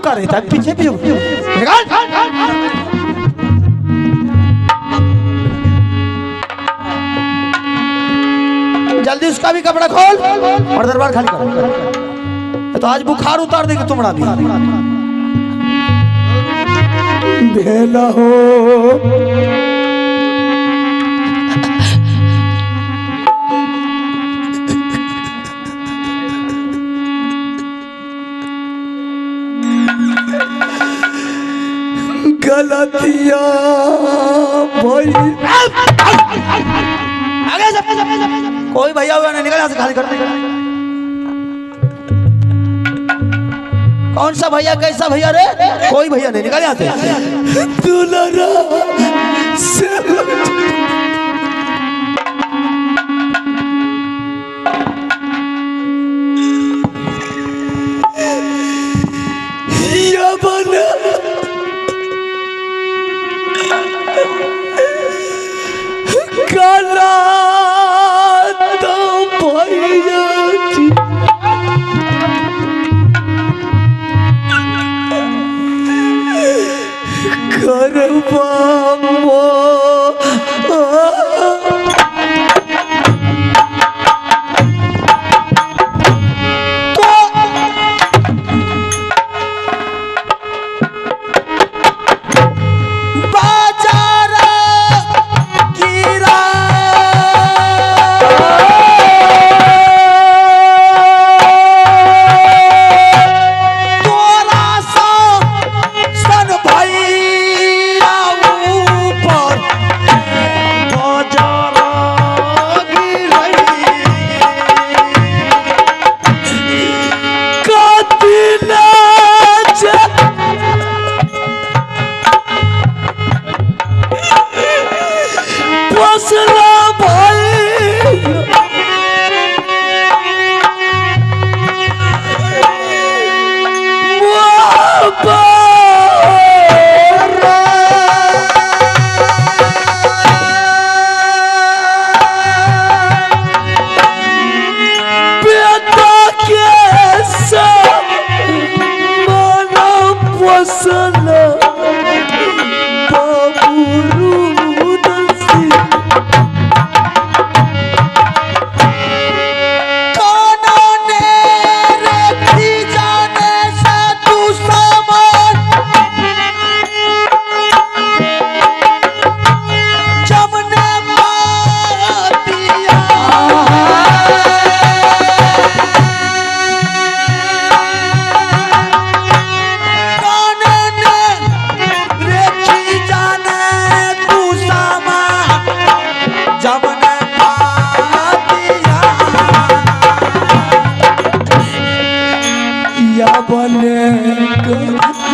चिपका रहता है पीछे पीछे। निकाल। जल्दी उसका भी कपड़ा खोल और दरबार खाली कर, तो आज बुखार उतार देंगे तुम्हारा भी। भेला हो गलतिया भाई। आगे से कोई भैया हुआ नहीं, निकल यहाँ से, खाली कर। कौन सा भैया, कैसा भैया रे? कोई भैया नहीं, निकल यहाँ से। दुलारा से काला तो भैया जी करवा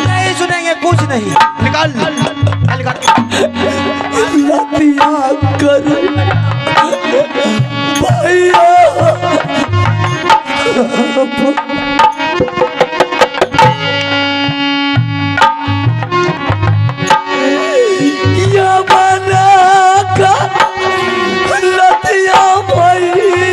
नहीं सुनेंगे कुछ नहीं, निकाल लतिया कर भैया। या बना का लतिया भैया कर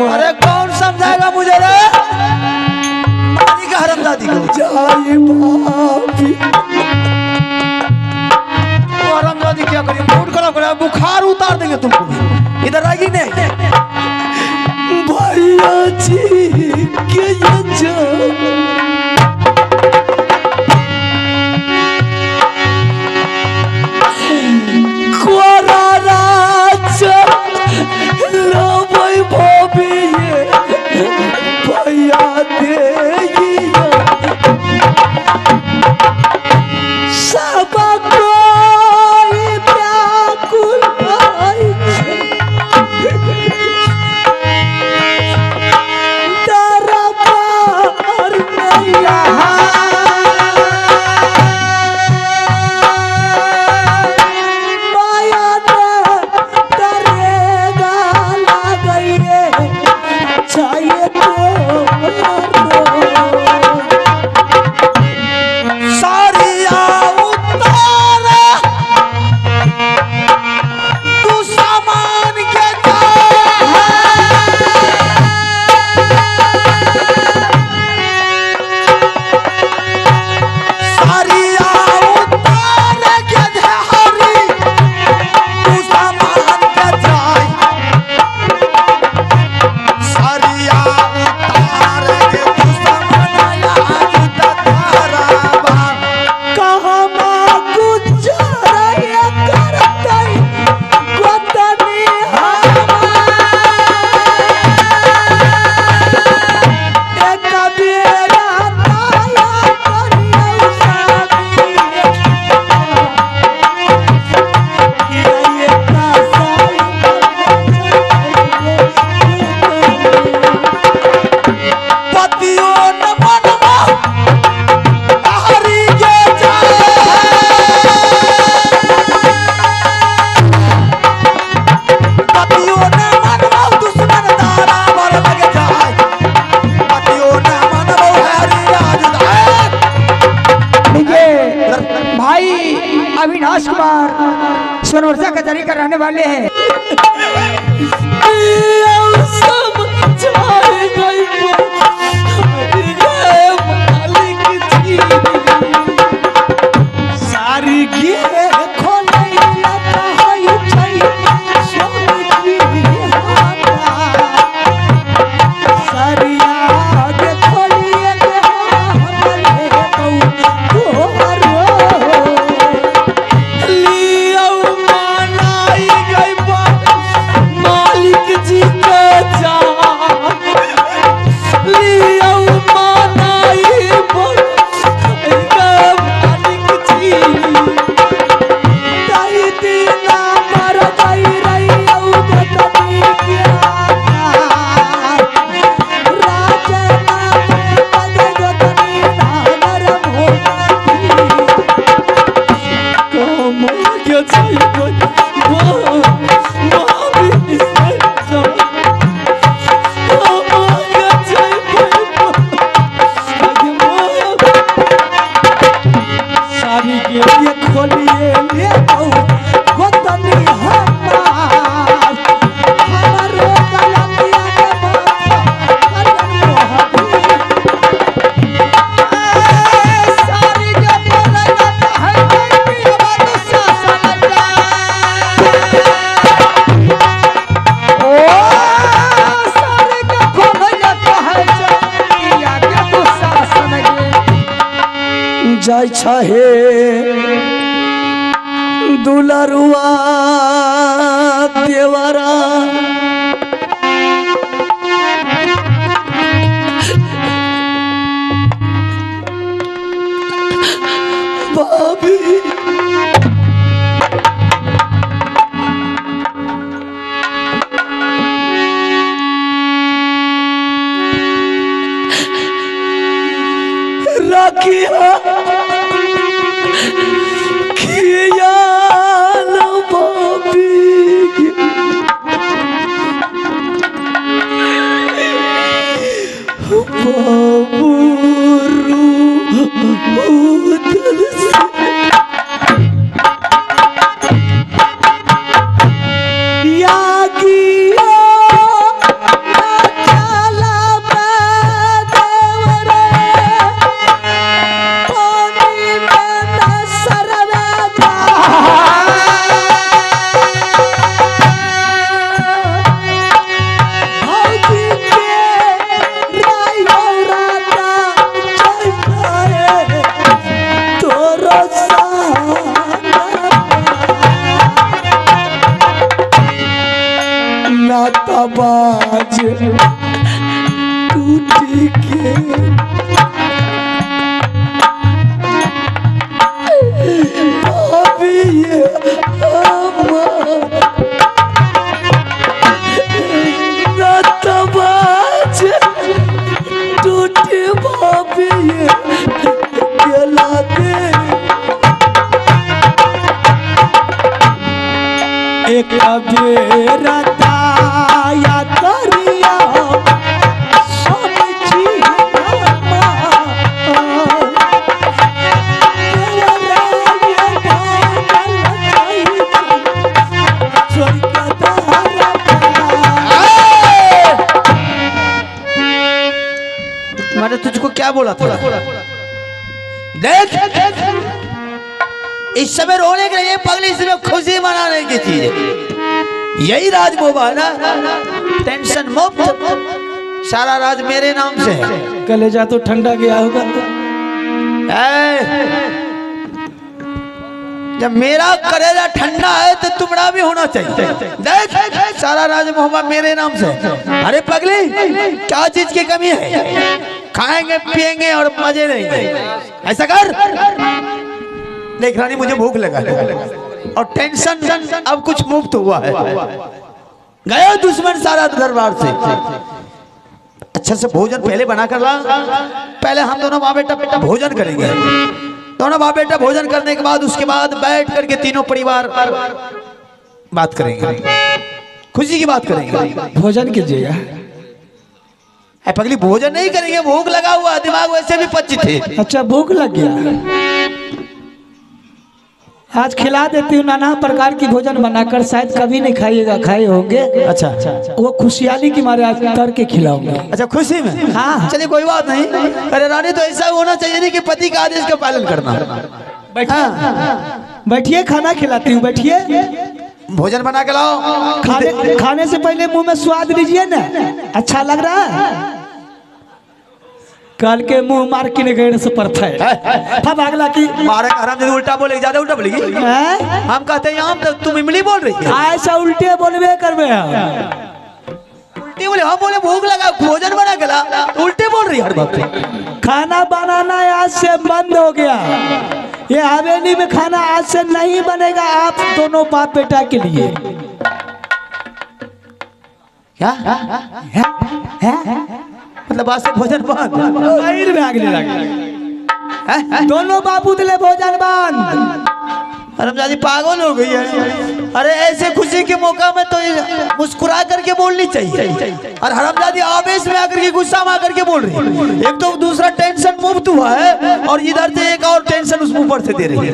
अरे कौन समझाएगा मुझे रे? मानी का हरामजादी को जाए भाभी। हरामजादी क्या करिए, मूड खराब करे, बुखार उतार देंगे तुमको। इधर आएगी नहीं भैया जी के जा सब कोई व्याकुल। परिवार सोनवर्षा कचहरी का रहने वाले हैं। सारी के हे दुलरुआ देवरा भाभी राखिया टूटी के टूटी भाभी एक बेरा दाया करिया मैंने तुझको क्या बोला था? देख, इस समय रोने के लिए पगली, इसमें खुशी मनाने की चीज है। यही राज मोबा है ना, टेंशन मुक्त, सारा राज मेरे नाम से है। कलेजा तो ठंडा गया होगा। जब मेरा कलेजा ठंडा है तो तुम्हारा भी होना चाहिए। देख, सारा राज मोहब्बत मेरे नाम से। अरे पगली, क्या चीज की कमी है? खाएंगे पिएंगे और मजे लेंगे। ऐसा कर, देख रानी मुझे भूख लगा और टेंशन अब कुछ मुक्त हुआ है। गया दुश्मन सारा दरबार से। अच्छे से भोजन पहले बना कर ला, पहले हम दोनों माँ बेटा बेटा भोजन करेंगे। दोनों बाप बेटा भोजन करने के बाद उसके बाद बैठ करके तीनों परिवार बात करेंगे, खुशी की बात करेंगे। भोजन कीजिएगा। पगली भोजन नहीं करेंगे, भूख लगा हुआ, दिमाग वैसे भी पच्ची थे। अच्छा भूख लग गया। आज खिला देती हूँ नाना प्रकार की भोजन बनाकर, शायद कभी नहीं खाइएगा, खाए होंगे। अच्छा अच्छा, वो खुशहाली की मारे आज तर के खिलाऊंगा। अच्छा खुशी में? हाँ। चलिए कोई बात नहीं। अरे रानी तो ऐसा होना चाहिए नहीं कि पति का आदेश का पालन करना। बैठिए बैठिए, खाना खिलाती हूँ, बैठिए, भोजन बना के लाओ। खाने खाने से पहले मुंह में स्वाद लीजिए ना, अच्छा लग रहा है। कल के मुंह मार के गए से परफेक्ट अब अगला की मारे हराम जल्दी उल्टा बोलेगी, ज्यादा उल्टा बोलेगी। हम कहते हैं आम तो तुम इमली बोल रही है। ऐसा उल्टे बोलबे करबे हम, उल्टे बोले, हम बोले भूख लगा भोजन बना के ला, तो उल्टे बोल रही है हर वक्त। खाना बनाना आज से बंद हो गया, ये हवेली में खाना आज से नहीं बनेगा आप दोनों बाप बेटा के लिए। क्या है? मतलब आज से भोजन बंद? दोनों बाबू दिले भोजन बंद। हरामजादी पागल हो गई है। अरे ऐसे खुशी के मौका में तो मुस्कुरा करके बोलनी चाहिए, और हरामजादी आवेश में आकर के गुस्सा में आकर के बोल रही है। एक तो दूसरा टेंशन मुफ्त हुआ है और इधर से एक और टेंशन उस ऊपर से दे रही है,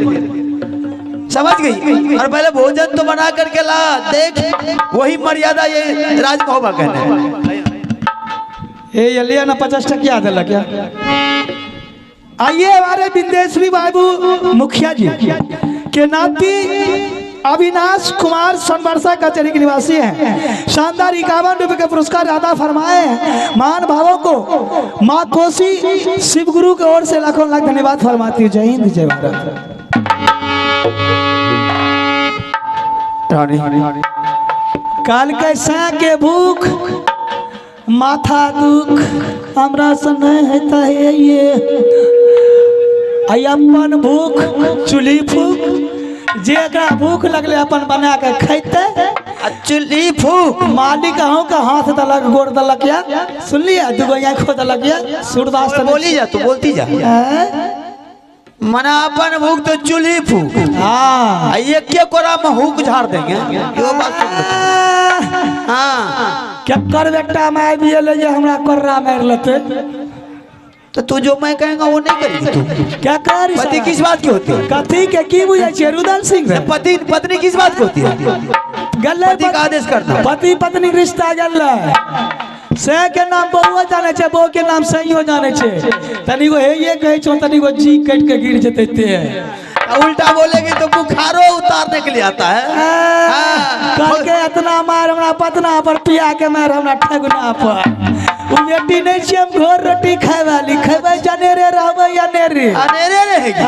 समझ गई। और पहले भोजन तो बना करके ला, देख वही मर्यादा ये राजमहोबा कहना है। ए लिया ना 50 टकिया देला क्या। आइए हमारे बिंदेश्वरी बाबू मुखिया जी के नाती अविनाश कुमार सोनबरसा कचहरी के निवासी हैं, शानदार 51 रुपए के पुरस्कार अदा फरमाए हैं। महान भावों को माँ कोसी शिव गुरु की ओर से लाखों लाख धन्यवाद फरमाती हूँ। जय हिंद जय भारत। काल कैसा के भूख माथा दुख हमरा से नहीं होता है ये, अपन भूख चूल्ही फूक, जेकरा भूख लगले अपन बना के खैते चूल्ही फूक। मालिक अहूँ के हाथ दलक गोड़ दलक या सुन लिया दूगो आँखो दलक या सूरदास बोली जा, तू बोलती जा मना अपन भूख तो चूल्ही फूक। हाँ एक के कोरा में हुक झाड़ देंगे यो बात। हाँ क्या कर बेटा मैं भी ले जे हमरा कर्रा मार लेते तो तू जो मैं कहेगा वो नहीं करेगी तू। क्या कर? पति किस बात की होती है? कथी के की बुझै छै रुदल सिंह? पति पत्नी किस बात की होती है? गले पति का आदेश करना। पति पत्नी रिश्ता गले से के नाम बहुओ जाने छै, बहु के नाम सहियो जाने छै। तनिगो हे ये कहै छौ तनिगो जी कट के गिर जेतै ते। उल्टा बोलेगी तो बुखारो उतारने के लिए आता है। कल के इतना मार हमरा पतना पर, पिया के मार हमरा ठगुना पर। उ बेटी नहीं छी हम घर रोटी खाए वाली, खेबै जनेरे रहबै अनेरे अनेरे रहेगी।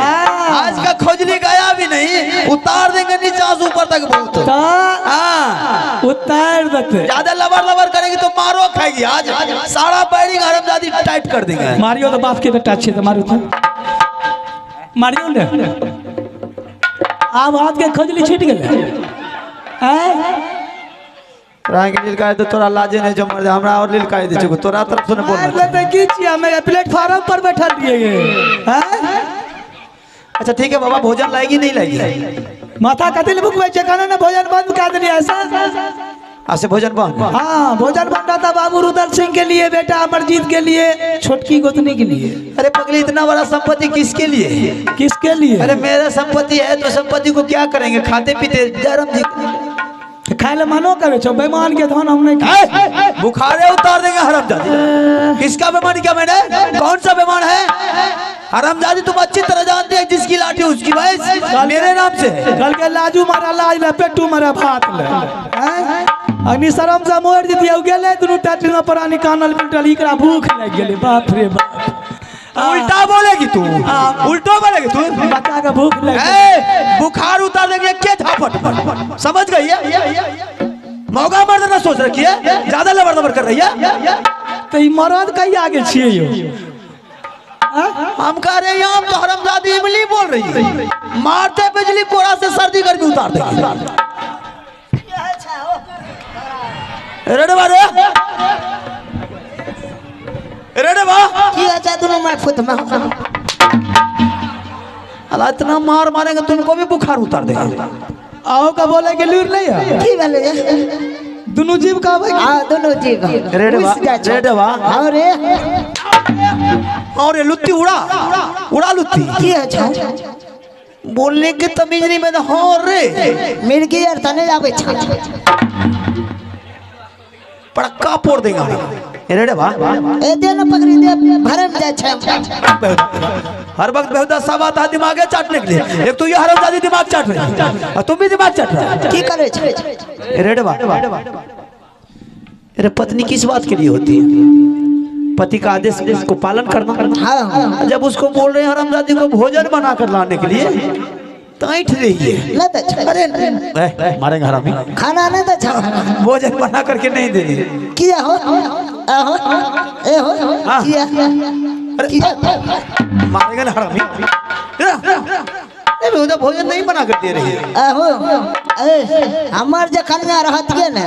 आज का खोजली गया भी नहीं, उतार देंगे नीचा से ऊपर तक बहुत। हाँ उतार देते। ज्यादा लबर लबर करेगी तो मारो खाएगी। आज सारा बैरिंग हरामजादी टाइट कर देंगे। मारियो तो बाप के बेटा अच्छे तो मारो तो मारियो ने। आब हाथ के खोजली छूट गेलै। राय के तोरा लाजे नहीं जो मर जा हमरा और लिलकाय दे छो तोरा तरफ से न बोलना। ते की छिया मैं प्लेटफार्म पर बैठल रहिए। अच्छा ठीक है बाबा, भोजन लाएगी नहीं लाएगी? माथा कथी ले भुकबै छै? कहने ने भोजन बंद कर देलियै ऐसा। ऐसे भोजन बंद? हाँ भोजन बन रहा था बाबू रुदल सिंह के लिए, बेटा अमरजीत के लिए, छोटकी गोतनी के लिए। अरे पगली इतना बड़ा संपत्ति किसके लिए? किसके लिए? अरे मेरा संपत्ति है तो संपत्ति को क्या करेंगे, खाते पीते जरम जी खाए ले मनो करे छो। बेईमान के धन हम नहीं खाए, बुखारे उतार देंगे हरामजादी। किसका बेईमानी क्या मैंने? कौन सा बेईमान है हरामजादी? तुम अच्छी तरह जानते हैं जिसकी लाठी उसकी भैंस मेरे नाम से है। कल के लाजू मारा लाज ले पेटू मारा भात ले अग्नि शरम से मोर दितिया गेलै दुनू टाटी पर कानल पिटल एकरा भूख लागि गेलै। बाप रे बाप, उल्टा बोलेगी तू, उल्टो बोलेगी तू, बच्चा के भूख लग बुखार उतार देंगे के झापट पर, समझ गई है? मौका मर्द ना सोच रखी है, ज्यादा लबर लबर कर रही है। तो ई मरद कहिया आगे छियै यो? हम कह रहे हैं हम तो हरामजादी इमली बोल रही है, मारते बिजली कोड़ा से सर्दी गर्मी उतार देंगे। रेडवा रे रेडवा की अच्छा दोनों मैं फुट में अल्लाह इतना मार मारेंगे तुमको भी बुखार उतार देंगे। आओ का बोले के लूर नहीं है की बोले दोनों जीव का भाई? हां दोनों जीव रेडवा रेडवा हां रे और ये लुत्ती उड़ा उड़ा लुत्ती की अच्छा बोलने के तमीज नहीं मैं हाँ रे मिर्गी आर तऽ नहि आबै छै। पड़क्का फोड़ देगा रे बा। ए दे न पकड़ी दे भरम जाइ छै। हर वक्त बेहुदा सब आता है दिमागे चाटने के लिए। एक तो ये हरामजादी दिमाग चाट रही है और तुम भी दिमाग चाट रहा है। की करै छै? रेड बा। अरे पत्नी किस बात के लिए होती है? पति का आदेश को पालन करना। हाँ। जब उसको बोल रहे हैं हरामजादी को भोजन बना कर लाने के लिए तो ऐंठ रही है। नहि दै छै। अरे मारेंगे हरामी। खाना नहि दै छै। भोजन बना करके नहीं दे रही। किया हो? आहो ए हो किया? किया मारेगा ना हरामी। अरे बेहुदा भोजन नहीं बना कर दे रही है। आहो ए हमर जे कन्या रहतियै ने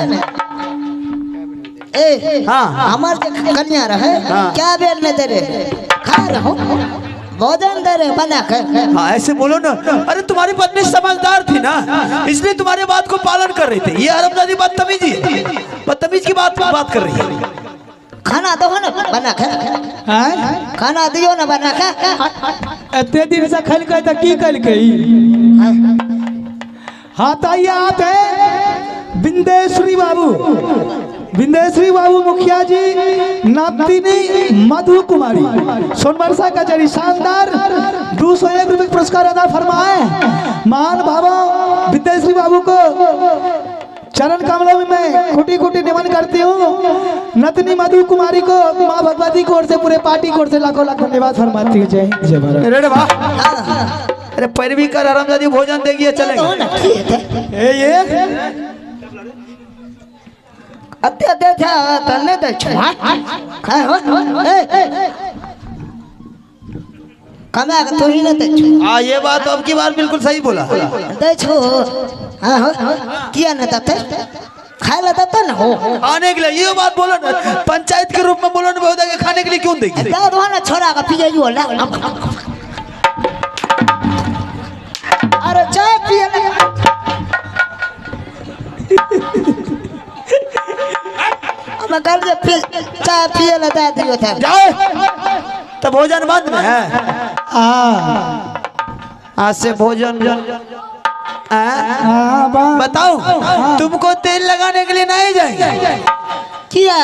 ए हाँ हमर जे कन्या रहे क्या बेर नहीं दे रहे खा रहो भोजन दे रहे बना के। हाँ ऐसे बोलो ना। अरे तुम्हारी पत्नी समझदार थी ना इसलिए तुम्हारी बात को पालन कर रही थी। ये हरामजादी बदतमीजी है, बदतमीज की बात बात कर रही है। खाना दो ना बना के, खाना दियो ना बना के। एते दिन से खेलकै तऽ की केलकै? हाँ तो आइए आप है बिंदेश्वरी बाबू, बिंदेश्वरी बाबू मुखिया जी नातिनी मधु कुमारी सोनबरसा कचहरी शानदार 201 रुपये पुरस्कार अदा फरमाए। महान भावों बिंदेश्वरी बाबू को चरण कमलों में मैं खुटी खुटी निमन करती हूँ। नतनी मधु कुमारी को माँ भगवती की ओर से पूरे पार्टी की ओर से लाखों लाख धन्यवाद फरमाती हूँ। जय हिंद जय भारत। अरे वाह, अरे पैरवी कर हरामजादी भोजन देगी चलेगा। ये अत्य दे था तने दे छै खाय हो ए कमा के तू ही न दे छो। हां ये बात अब की बार बिल्कुल सही बोला। दे छो हां हो किया न दते खाय ल दते न हो खाने के लिए। ये बात बोलो ना पंचायत के रूप में बोलो ना बहुत के खाने के लिए क्यों देगी? दे दो ना छोरा का पिए जो ला। अरे चाय पिए ले मगर जे चाय पिए ले दे दियो था जाओ तो भोजन बंद में है। आज से भोजन बताओ तुमको तेल लगाने के लिए नहीं जाएंगे किया?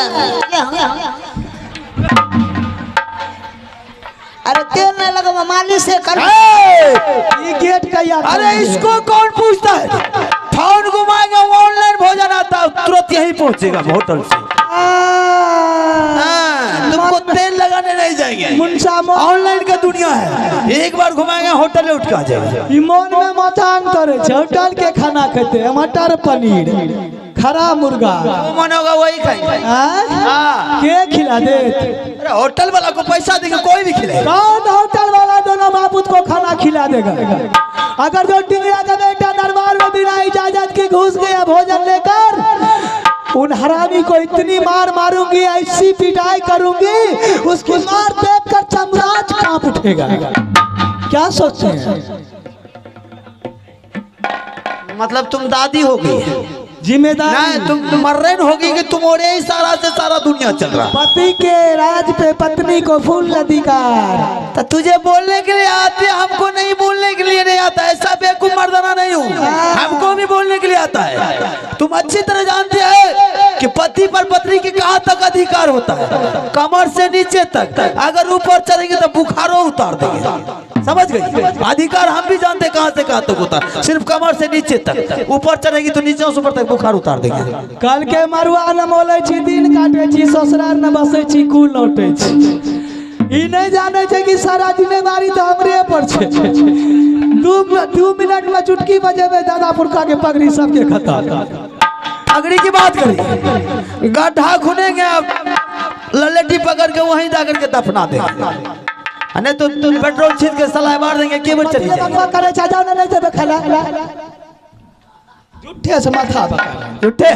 अरे तेल नहीं लगा मालिश से कर ये गेट का यार। अरे इसको कौन पूछता है? फोन घुमाएंगे ऑनलाइन भोजन आता है तुरंत यही पहुंचेगा होटल से। तुमको तेल लगाने नहीं जाएंगे। ऑनलाइन का दुनिया है, एक बार घुमाएंगे होटल उठ के आ जाएगा। मन में मचान करे होटल के खाना खाते मटर पनीर खरा मुर्गा मन होगा वही खाएंगे। के खिला दे? अरे होटल वाला को पैसा देंगे कोई भी खिलाएगा। कौन होटल वाला दोनों बापूत को खाना खिला देगा? अगर जो टिंगरा का बेटा दरबार में बिना इजाजत के घुस गया भोजन लेकर, उन हरामी को इतनी मार मारूंगी, ऐसी पिटाई करूंगी, उसकी मार देखकर चमराज कांप उठेगा। क्या सोचते हैं? मतलब तुम दादी हो गई है, जिम्मेदारी तुम मर्रन होगी कि तुम और ही सारा से सारा दुनिया चल रहा। पति के राज पे पत्नी को फुल अधिकार। तो तुझे बोलने के लिए आते, हमको नहीं बोलने के लिए नहीं आता। ऐसा बेवकूफ मर्दाना नहीं हूँ, हमको भी बोलने के लिए आता है। तुम अच्छी तरह जानते हैं कि पति पर पत्नी के कहाँ तक अधिकार होता है, कमर से नीचे तक। अगर ऊपर चलेंगे तो बुखारो उतार देंगे। समझ गई? अधिकार हम भी जानते कहाँ से कहाँ तक होता है, सिर्फ कमर से नीचे तक। ऊपर चढ़ेगी तो नीचे से ऊपर तक बुखार उतार देंगे। कल के मरुआ न मोलै छी, दिन काटे छी, ससुराल न बसै छी, कुल लौटे छी। ई नहीं जाने छै कि सारा जिम्मेदारी तो हमरे पर छै। 2 मिनट में चुटकी बजेबे दादा पुरखा के पगड़ी सबके खत्म। पगड़ी की बात करी, गड्ढा खुनेंगे आप ललटी पकड़ के वहीं जाकर के दफना देंगे। नहीं तो पेट्रोल छीन के सलाह मार देंगे केवल चली जाएगी। करे जाओ ना नहीं देबे खाला झूठे से माथा बका झूठे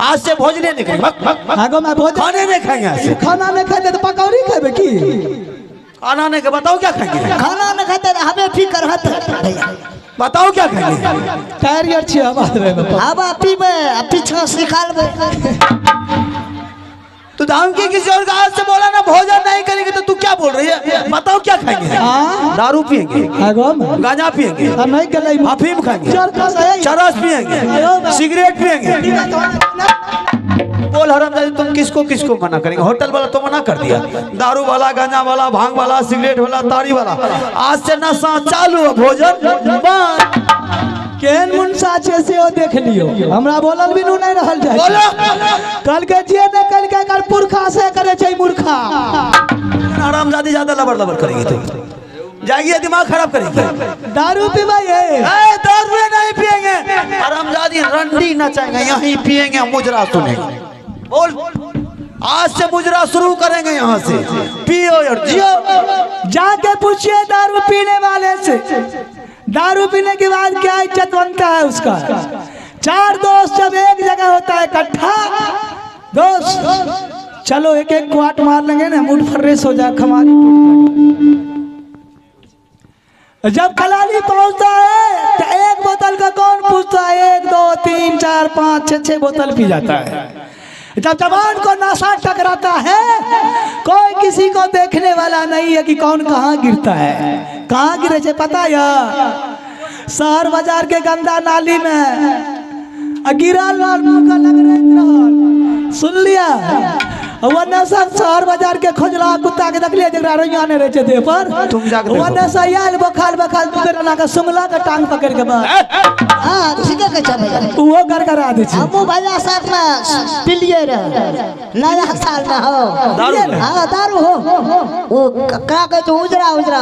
आज से भोजन नहीं खाएंगे। आगो में भोजन खाने नहीं खाएंगे। आज से खाना नहीं खाते तो पकौड़ी खेबे की? खाना नहीं बताओ क्या खाएंगे? खाना नहीं खाते हमें फिकर हत भैया, बताओ क्या खाएंगे? टायर छी हवा रे हवा पीबे आ पीछा से निकालबे। तो धमकी किसी और का आज से बोला ना भोजन नहीं करेंगे तो तू क्या बोल रही है? बताओ क्या खाएंगे? दारू पियेंगे, गांजा पियेंगे, अफीम खाएंगे, चरस पियेंगे, सिगरेट पियेंगे। बोल हरामजादी तुम किसको किसको मना करेंगे? होटल वाला तो मना कर दिया, दारू वाला, गांजा वाला, भांग वाला, सिगरेट वाला, तारी वाला। आज से नशा चालू है, भोजन बंद। केहन मुनसा छै से ओ देख लियो, हमरा बोलल भी नहीं रहल जाय। कल के जे ने कल के कर पुरखा से करे छै मूर्खा। हरामजादी ज्यादा लबर लबर करेगी तो जाएगी, दिमाग खराब करेगी। दारू पीबै है? दारू नहीं पिएंगे हरामजादी, रंडी नचाएंगे, यहीं पिएंगे, मुजरा सुनेंगे। बोल आज से मुजरा शुरू करेंगे यहाँ से, पियो और जियो। जाके पूछिए दारू पीने वाले से, दारू पीने के बाद क्या इज्जत बनता है उसका। चार दोस्त जब एक जगह होता है इकट्ठा, दोस्त चलो एक एक क्वाट मार लेंगे ना, मूड फ्रेश हो जाए, खमारी टूट जाए। जब कलाली पहुंचता है तो एक बोतल का कौन पूछता है, 1 2 3 4 5 6 6 बोतल पी जाता है। जब जवान को नशा टकराता है, कोई किसी को देखने वाला नहीं है कि कौन कहाँ गिरता है। कहाँ गिरे छे पता है? शहर बाजार के गंदा नाली में गिरा लाल मुँह लग रहे। सुन लिया? वो नशा शहर बाजार के खोजला कुत्ता के देखलिए जकरा रोइया नहीं रहे छे देह पर, तुम जाके वो नशा आयल बखाल बखाल दू बेर एना के सुंगला के टांग पकड़ के बस। हां ठीके कहै छै भैया, उहो गड़गड़ा दै छै। हमहूँ भैया साथ में पिलिए रहे नया साल में। हो दारू? हां दारू हो। वो का कहै छै उजरा उजरा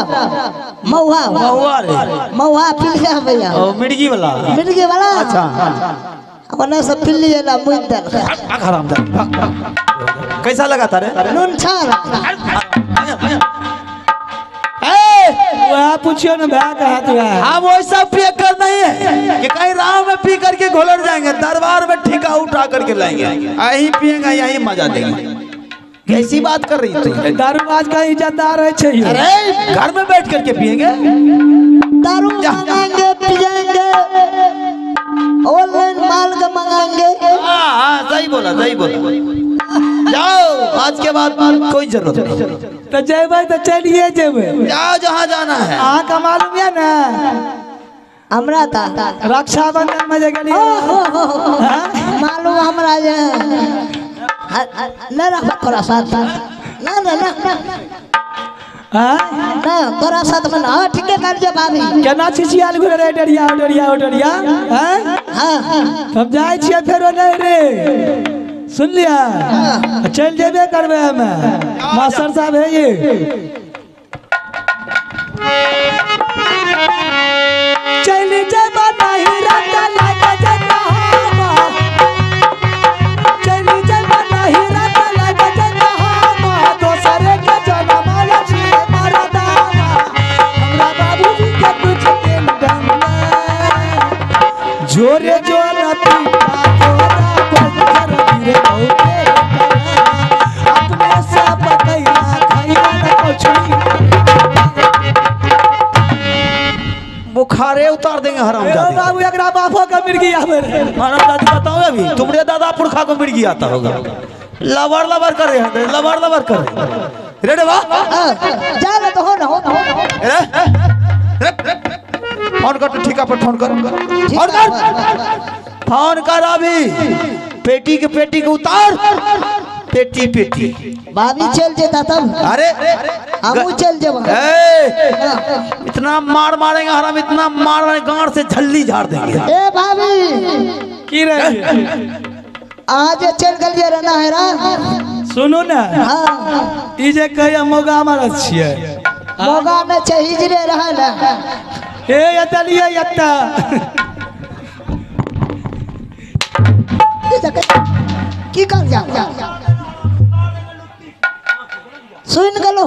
महुआ, महुआ रे महुआ पिलिए भैया। ओ मिर्गी वाला, मिर्गी वाला। अच्छा ओने सब पिलिए ना मुइन दल। हरामजादी कैसा लगा था रे? नून छाल। वह पूछियो ना भैया कहा तो है। हम वैसा पिए कर नहीं है कि कहीं राह में पी करके घोलड़ जाएंगे, दरबार में ठेका उठा करके लाएंगे, यहीं पिएंगे यहीं मजा देंगे। कैसी बात कर रही थी? दारू आज का इज्जतदार है चाहिए। अरे घर में बैठ करके पिएंगे, दारू मंगाएंगे पिएंगे, ऑनलाइन माल का मंगाएंगे। हाँ सही बोला, सही बोला। जाओ आज के बाद कोई जरूरत नहीं। तो जेबै तो चलिए जेबै, जाओ जहाँ जाना है। अहाँ का मालूम है ना हमरा ता रक्षाबंधन में जे गेलियै मालूम हमरा जे न रख तोरा साथ ना ना ना ना तोरा साथ में ना। ठीके कर जे भाभी केना छिछियाल घुरे रे डरिया डरिया डरिया। हां तब जाय छियै फेरो नहीं रे। सुन लिया? चल जेबे करबे हमें। मास्टर साहब है ये। चल जेबा नहीं रात लाग जेता हवा, चल जेबा नहीं रात लाग जेता हवा, दोसरे के जनम छी मरदावा, हमरा बाबूजी के कुछ देन गंगा जोरे जोरा पीता तोरा पत्थर गिरे बहुते अपने सब कैला खैला न कुछ बुखारे उतार देंगे हरामजादी। बाबू एकरा बापो का मिर्गी आवे रे। हरामजादी बताओ अभी तुमरे दादा पुरखा को मिर्गी आता होगा। लवर लवर कर रहे हैं, लवर लवर कर रहे हैं। रेडे वाह जा ना तो हो ना हो ना। रे फोन कर ठेका पर फोन कर, फोन कर, फोन कर अभी। पेटी के पेटी के उतार, पेटी पेटी। भाभी चल जेता तब। अरे हमू चल जेब। इतना मार मारेंगे हराम, इतना मार मारेंगे गांड से झल्ली झाड़ देंगे। ए भाभी की रे आज चल गेलिए रे ना है रा। सुनू ना। हां ई जे कहिया मोगा मारत छियै। मोगा में छै हिजरे रहे ना। ए एतलिए एता की कर जा सुन गेलो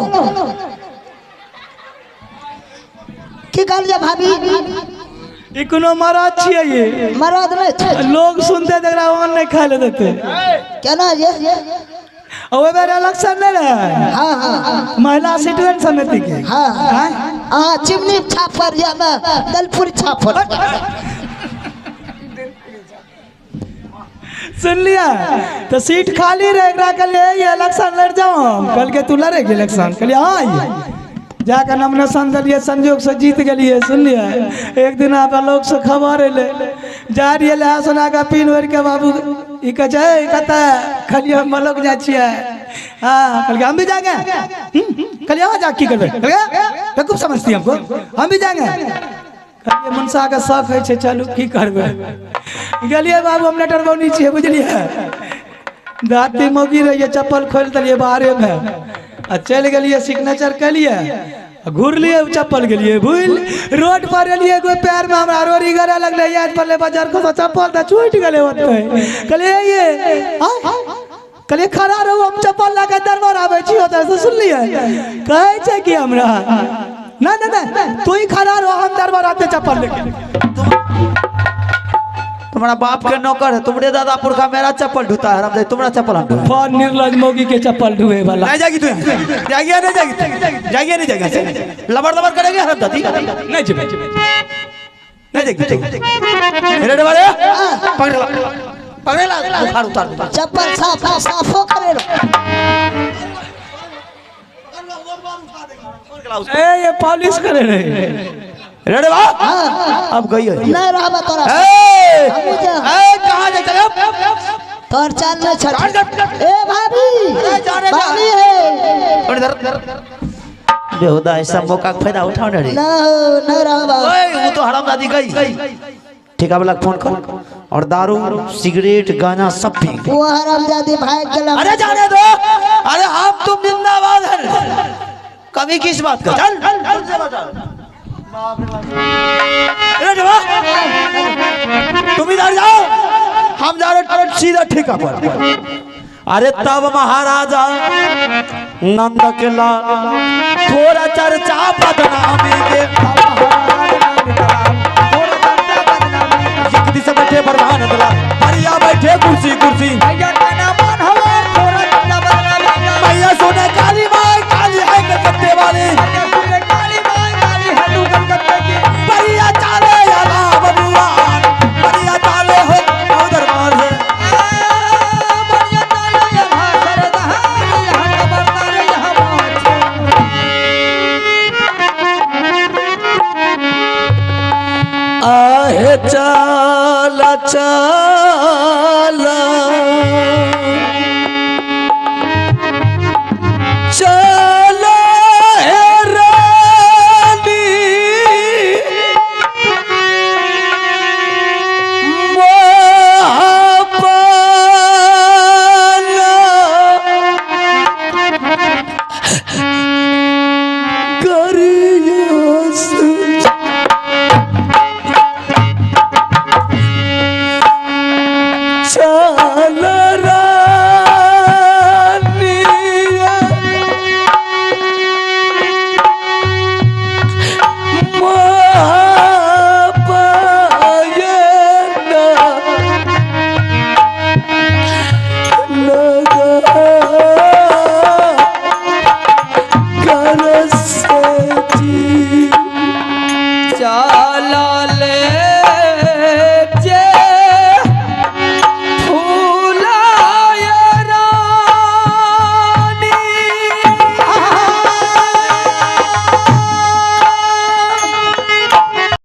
की कर जा भाभी। ई कोनो मरद छियै, ये मरद नहीं छै। लोग सुनते तकरा ओहन नहीं खाय ले देते केना जे। ओए बेर इलेक्शन नहीं रहे। हां हां महिला सिटीजन समिति के। हां हां चिमनी छाप पर या में दलपुरी छाप पर। सुन लिया तो सीट खाली रहे, एकरा कहलिए ये इलेक्शन लड़ जाओ हम। कल के तू लड़ेगी इलेक्शन? कहलिए हाँ ये जाकर नॉमिनेशन दिलिए, संजोग से जीत गेलिए। सुन लिया एक दिन आप लोग से खबर अले, जा रही लहा सुना के पीन ओढ़ के बाबू ई कहै छै कतऽ? कहलिए हम मलक जाइ छियै। हाँ कहलिए हम भी जाएंगे। कहलिए हाँ जा की करबै? कहलिए बेवकूफ समझती हमको, हम भी जाएंगे। कहलिए मनसा के शौक होइ छै, चलू की करबै। गेलिए बाबू हम लेटर बौनी छियै बुझलिए, दाँती मौगी रहिए, चप्पल खोलि देलिए बाहरे में आ चलि गेलिए, सिग्नेचर केलिए घुरलिए, चप्पल गेलिए भूल। रोड पर एलिए, कोई पैर में हमरा रोड़ी गड़े लगले, याद पड़ले बाजार को चप्पल तऽ छूटि गेलै ओतै। कहलिए ये कहलिए खड़ा रहू, हम चप्पल लए के दरबार आबै छी ओतऽ से। सुनलिए कहै छै कि हमरा ना ना ना तू ही खड़ा रहो, हम दरबार आते चप्पल लेके। तुम्हारा बाप के नौकर है, तुम्हारे दादा पुरखा मेरा चप्पल ढूता है, हरामजादी, तुम्हारा चप्पल हम ढोएंगे। फौन निर्लज मौगी के चप्पल ढुए वाला। नहीं जाएगी तू, जाएगी या नहीं जाएगी? जाएगी या नहीं जाएगी? लबड़ लबड़ करेंगे हरामजादी। नहीं जेबै। नहीं जाएगी तू। मेरे वाले पकड़ ला, पकड़ ला, बुखार उतार दे। चप्पल साफ साफो करे लो। ए ये पॉलिश करे रहे। रेडे बा अब गई है। नहीं रहबा तोरा। ए हमहूँ जा। ए कहां जाय चल? तोर चाल नहीं छठ। ए भाभी अरे जाने जा। भाभी है। इधर बेहुदा ऐसा मौका का फायदा उठाओ ना रे। ना नहीं रहबा। ओए वो तो हरामजादी गई। ठेका वाला फोन कर और दारू सिगरेट गांजा सब पी। वो हरामजादी भाग गेला। अरे जाने दो, अरे हम तुम जिंदाबाद है, कमी किस बात का? चल तुम इधर जाओ, हम जा रहे सीधा ठेका पर। अरे तब महाराजा नंद के लाल थोड़ा चर्चा बदनामी के, एक दिशा बैठे प्रधान दला बढ़िया बैठे कुर्सी कुर्सी, मैया सुने काली माई काली है कलकत्ते वाली, बढ़िया चाले याला बबुआन, बढ़िया चाले हो दरबार से। आहे चल चल